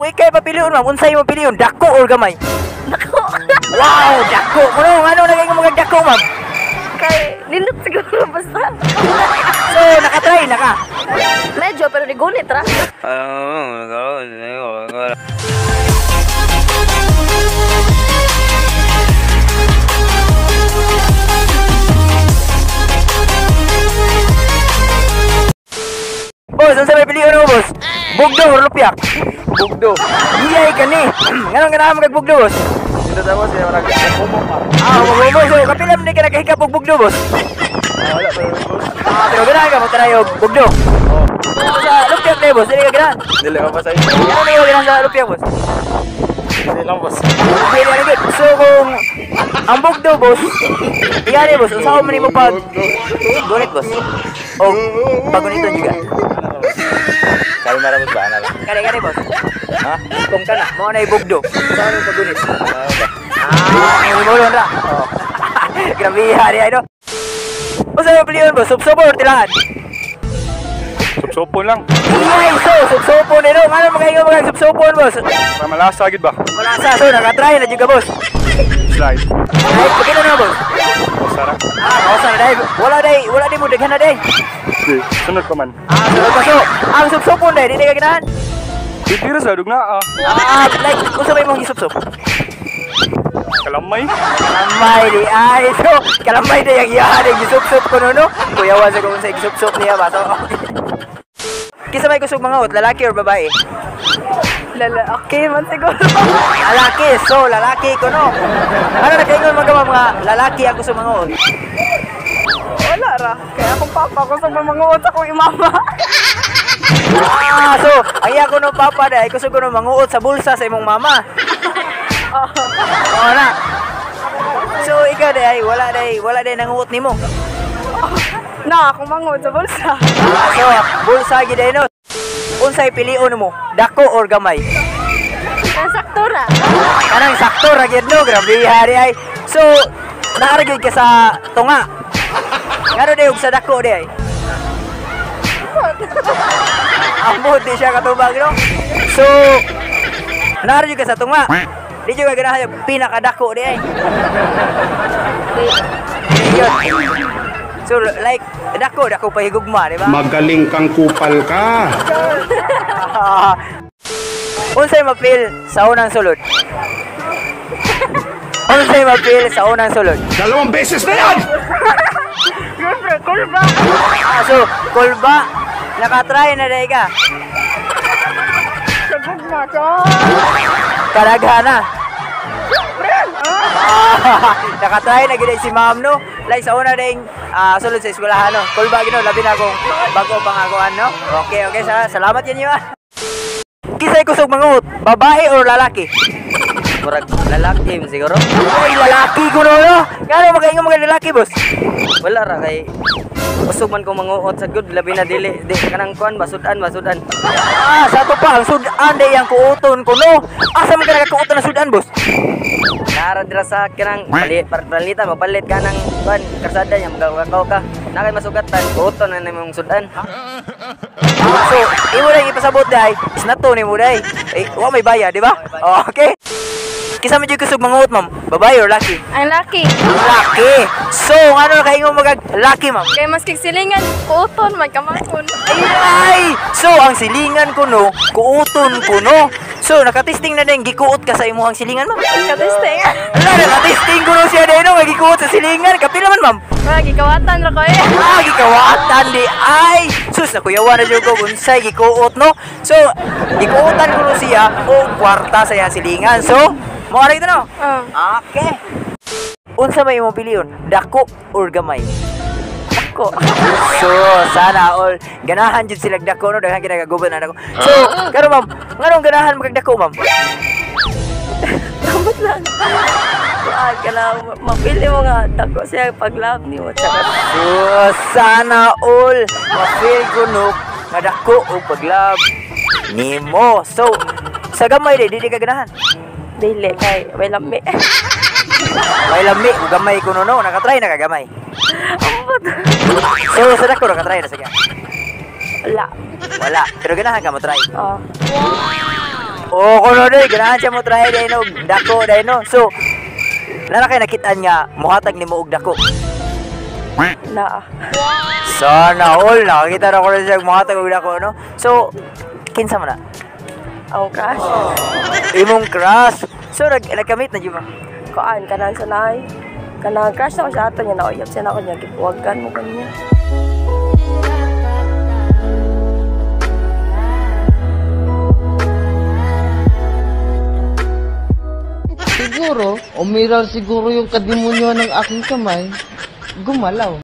Ikay papilion, ma'am, unsay mo pilion, dako or gamay? Dako. Wow, dako. Kuno ngano nagay nga mga dako, ma'am? Kay nindot siguro basta. So, nakatry na ka? Medyo pero di gunit ra. Boss, unsa may pilion mo, boss? Bugdo or lupiak? Bugdo. Iyay ka ni. Nganong ganahan mo kag bugdo, boss? Dito ta, boss, kaya marag humo pa. Ah, magubo. So, kapila man di ka nakahikap og bugdo, boss? Wala pa yun, boss. Ah, pero ganahan ka mo try og bugdo. Oh. Sa lupiak na, boss, dili ka ganahan. Dili ka pa sa inyo. Ano na yung ganahan sa lupiak, boss? Dili lang, boss. Okay, very good. So, kung ang bugdo, boss, iyari, boss, usaho man nimo pag gunit, boss. O paguniton juga. Kalma ra, boss, ba? Ano lang? Kare, kare, boss. Ha? Kung kana, mao na ibugdo. Usaho nimo paggunit. Ah, Ah, mo ra. oh. Grabe hari ay no. Unsa may pilion, boss? Supsupo or tilaan? Supsupon lang. Ay, so supsupon ni no. Ngano makaingon mga supsupon, boss? Para malasa gid ba? Wala sa so nakatry na jud ka, boss. Slide. Ay, pagkita na, boss. Boss, ra. Ah, kausa na dai. Wala dai, wala di mo daghan na dai. Di, sunod pa man. Ah, sunod pa so. Ang supsupon dai, dili ka ganahan. Di sa dugna ah. Ah, like unsa may imong gisupsup? Kalamay. Kalamay di ay so kalamay di ang iya di gisupsup ko no no. Kuyawa sa kung sa gisupsup niya ba so. Okay. Kinsa may kusog manguot, lalaki or babae? Lalaki man siguro. Lalaki, so lalaki ko no. Ano na kaingon mga mga lalaki ang kusog manguot? Wala ra. Kaya akong papa ko sa manguot akong imama. Ah, so ang iya ko no papa dai kusog ko no manguot sa bulsa sa imong mama. Oo na. So ikaw dai wala dai nanguot nimo. Na, akong manguot sa bulsa. Ah, so bulsa gid dai no. Unsay pilion mo? Dako or gamay? Ang sakto ra. Kanang sakto ra gyud no, grabe hari ay. So naa ra gyud ka sa tunga. Ngano day og sa dako day? Ambot di siya katubag no. So naa ra gyud ka sa tunga. Di jud ka ganahan yung pinakadako di ay. Di yun. So like dako dako pahigugma, di ba? Magaling kang kupal ka. Unsay mapil sa unang sulod? Unsay mapil sa unang sulod? 2 beses na yan! Siyempre, kulba. Ah, so kulba, nakatry na day ka. Sa gugma ka. Karaghana. Ah, nakatry na gid si ma'am no. Like sa una ding sulod sa eskwelahan no. Kulba gino labi na kung bago pangakuan no. Okay, okay, salamat yan ah. Kisay kusog manguot, babae or lalaki? Murag lalaki man siguro. Uy, lalaki ko no no. Ngano makaingon mga lalaki, boss? Wala ra kay kusog man ko manguot sa good labi na dili di kanang kuan basudan basudan. Ah, sa ato pa ang sudan day ang kuoton ko no. Asa man ka nakakuoton na sudan, boss? Nara dira sa kanang palit palitan mapalit ka ng kuan karsada nya magkakaw ka. Na kay masugatan kuoton na nimong sudan. Ah, so imo lang ipasabot day, is not to nimo day. Eh, wa may bayad, di ba? Oh, okay. Kinsa man jud kusog manguot, ma'am? Babae or laki? Ang laki. Laki. So, ngano nakaingon magag laki, ma'am? Kay maski silingan, kuoton man kamakon. Ay! So, ang silingan ko no, kuoton ko no. So, nakatesting na din, gikuot ka sa imuhang silingan, ma'am? Nakatesting. Ala, nakatesting ko no siya din, no, nga gikuot sa silingan. Kapila man, ma'am? Wala, gikawatan ra ko eh. Ah, gikawatan di ay! Sus, nakuyawa na jud ko unsay gikuot no. So, gikuotan ko no siya og kwarta sa iyang silingan. So, mo ra ito no? Oh. Okay. Unsa may imong pilion? Dako or gamay? Dako. So, sana all ganahan jud sila dako no, daghan kinagaguban na dako. So, karon ma'am, nganong ganahan magdako, ma'am? Kamot lang. Ah, kana mapili mo nga dako siya pag-love nimo. Charot. So, sana all ma-feel ko no nga dako og pag-love nimo. So, sa gamay di dili ka ganahan. Dili kay may lami. May lami ug gamay ko no, no. Nakatry na ka gamay. Ambot. So, sa dako nakatry na sige. Wala. Wala. Pero ganahan ka mo try. Oh. Oo, kuno doy, ganahan siya mo try dahil no, dako dahil no. So, nara kay nakitaan nga mohatag nimo og dako. Naa. Sana all nakakita na ko rin siya mohatag og dako no. So, kinsa man na? Ang crush. Imong crush. So, nagkamit na jud mo. Kuan kanang sa naay. Kanang crush na ko sa ato niya, nauyab siya na ako niya, gipuwagan mo kanya. Siguro, umiral siguro yung kadimonyo ng aking kamay, gumalaw.